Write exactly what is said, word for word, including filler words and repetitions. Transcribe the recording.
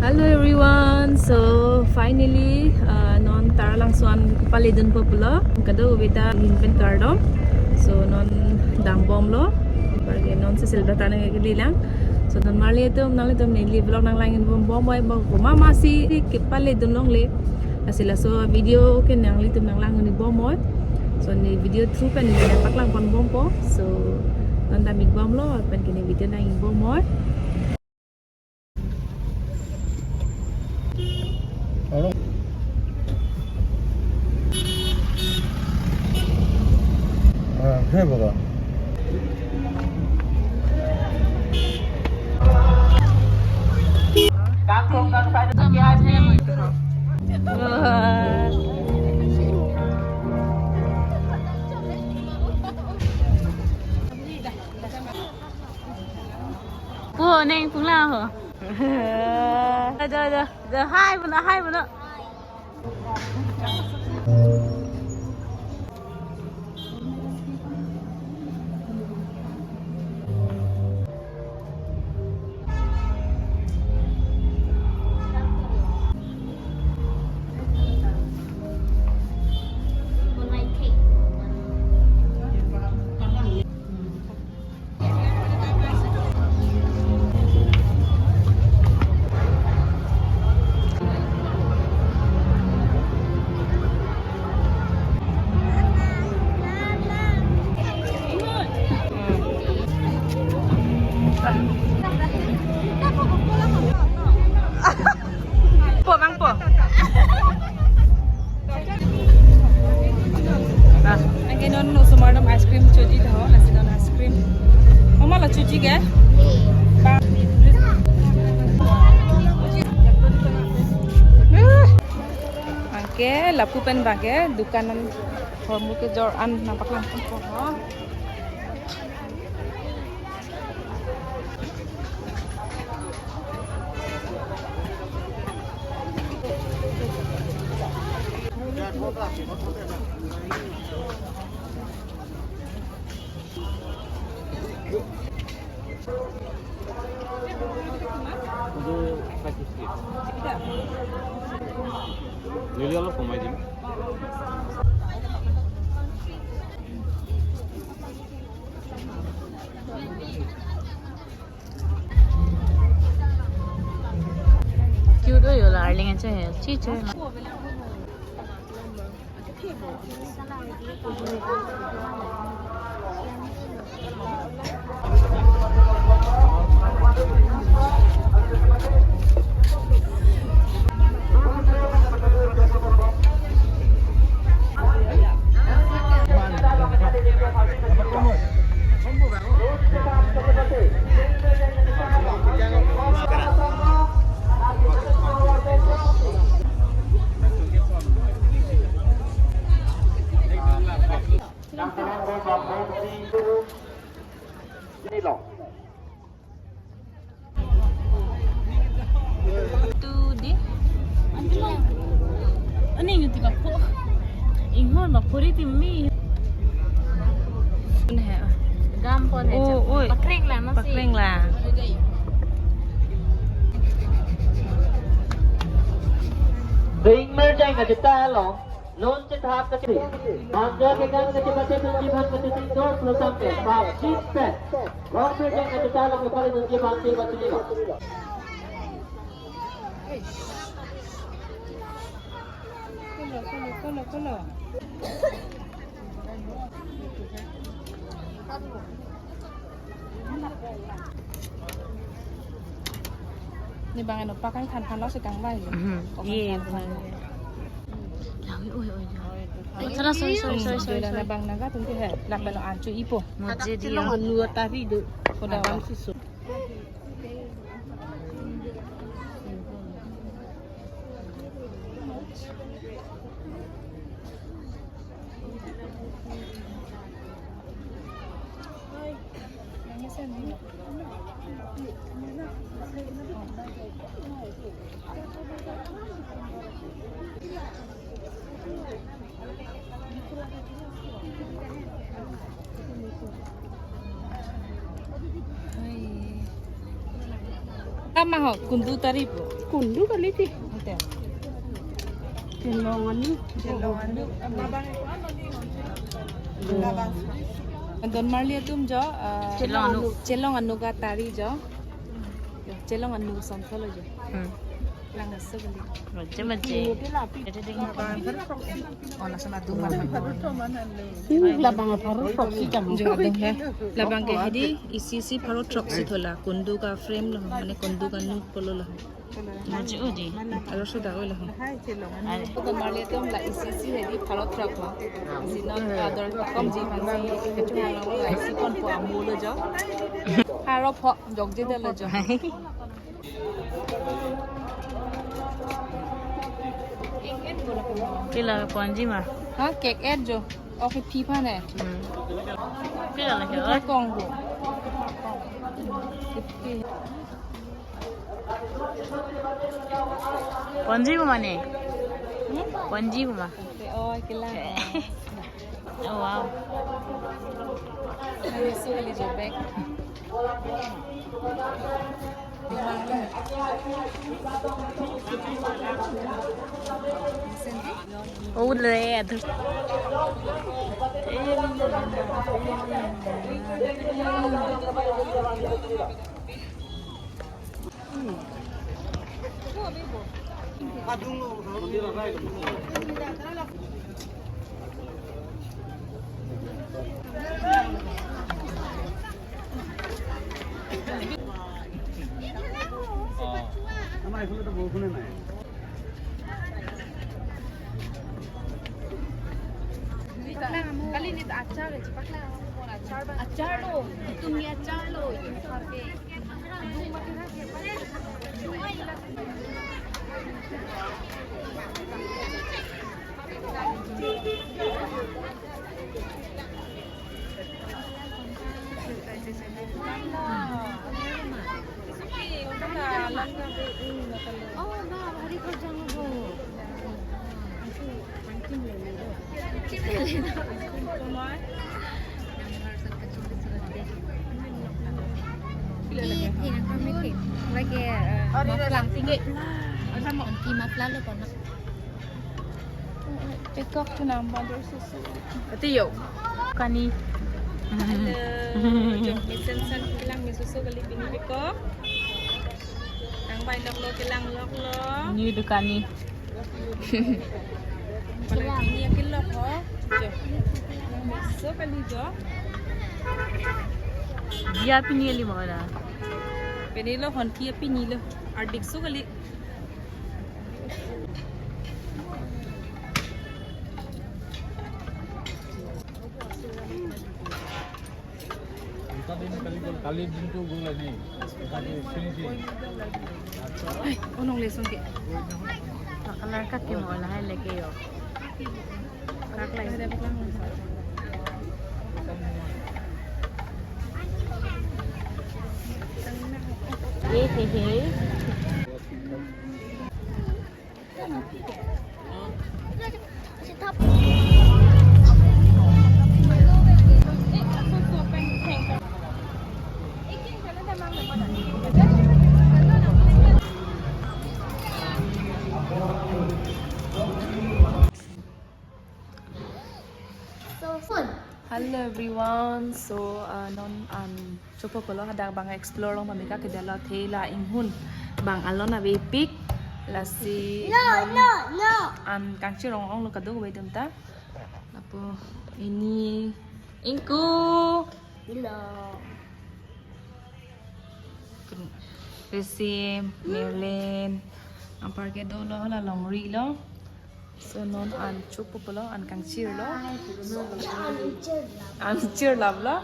Hello everyone, so finally, uh, non Taralangso an paledunpo pulo, kadokave ta ning pen kardom, so non dambomlo, bagi non si Silvata nangkelelang, so non marli atum, nanglitum neli vlog nanglangdun bom bom bom bom, mama si kepaledun longle, lasi laso video ke nanglitum nanglangdun bom bom, so ne video through pen ne paklang pon bompo, so non dam ik bomlo, pen ke ne video nang ik bom bom. Aro? Ah, he baba. Ko neng pungla ho. Aja, aja, aja. Hai, buna, hai, buna. Po, bang po. Anke non osomar dam ice cream choji tho, lasi non ice cream. Mama la choji ke? Ba. Anke lapu pen bang ke dukan an hormu kejor an nangpaklang pon ho. Neli olop komai dim. Cute oilo, darling, acha hai. Chi, chi. Tu di. Ani nyu ti bapho. Inghor bapho ri ti mi. Gam pon hai. Oh, oi. Pakring la masi. Pakring la. Ding merjang aja ta lo. Non chethap kachiri. Manja kekan kachepate tunji bhan kachesing dor plusam pen. Bap chit pen. Long pe jeng kacheta long kepale tunji bhan chil bachili lo. Kolo, kolo, kolo, kolo. Ni bang ano pakang than than lo si kang bai. Mhm. Pakang ye, than than. Benar. Lawi, oi, oi, oi. Sorry, sorry, sorry, sorry, sorry. Bang naga tum ke hai. Lak belo anchu ipo. Mujhe diya. Anu tari do. Koda bang si so. Hai, Ama ho, kundu tari po. Kundu kali ti. Hote. Chelong anu. Chelong anu. Labang. Labang. Don marli atum jo, ah, chelong anu. Chelong anu ka tari jo. Jo, chelong anu son tholo jo. Hmm. Lang aso beli. Roje maje. Oh, langsung adu mana. Hmm, labang pharo throksi jam. Jo, adu he. Labang ke hedi isi isi pharo throksi thola. Kundu ka frame lo, mane kundu ka nu polo lo. Maji udi. Aro sudah oi lo. Are. Kundu marli atum la isi isi hedi pharo throk lo. Isi non ador komji masi kechu lo la isi pon po amu lo jo. Pharo pho jokje de lo jo. Pila ponji ma? Ha, cake et jo. Okay, phi phan hai. Hmm. Pila lake, oi? Kong do. Ponji ma mane? Hmm? Ponji ma? Okay, oh, kila. Oh, wow. Nang isu kali jo bag. Ule, adur. আমাৰ এইফালে তো বৰষুণে নাই। Kali ni achar, achar lo, itum ni achar lo, itum sarke. Oh, ba, hari kerja nunggu. Lake, eh, mafla. Ki mafla lo kono. Peacock tu nang bandar susu. Ati yo. Kani. Halo. Jo, mesen san kelang me susu kali pini peacock. Nang bai lok lo kelang lok lo. New dukani. Pala pini akil lok ho. Jo. Susu kali jo. Dia pini ali mana? Pini lo hon kia pini lo. Ardik su kali. Kali din tu gula ni. Kali finishing. Ai, onong lesung ke. Makalar kake mo lahai leke yo. Kak lai. He, he, he. So, fun. Hello everyone. So, uh, non an chopo pulo, hadak bang explore long pamika kedalo thela inghun bang alon avepik lasi. No, non no, no. An kangchirong ong lo kadokave atum ta. Lapu ini ingku. Hello. Risim, Merlin, anpar ke dolo, hala longri lo. So non an chopo pulo, an kangchir lo. An chir lap lo.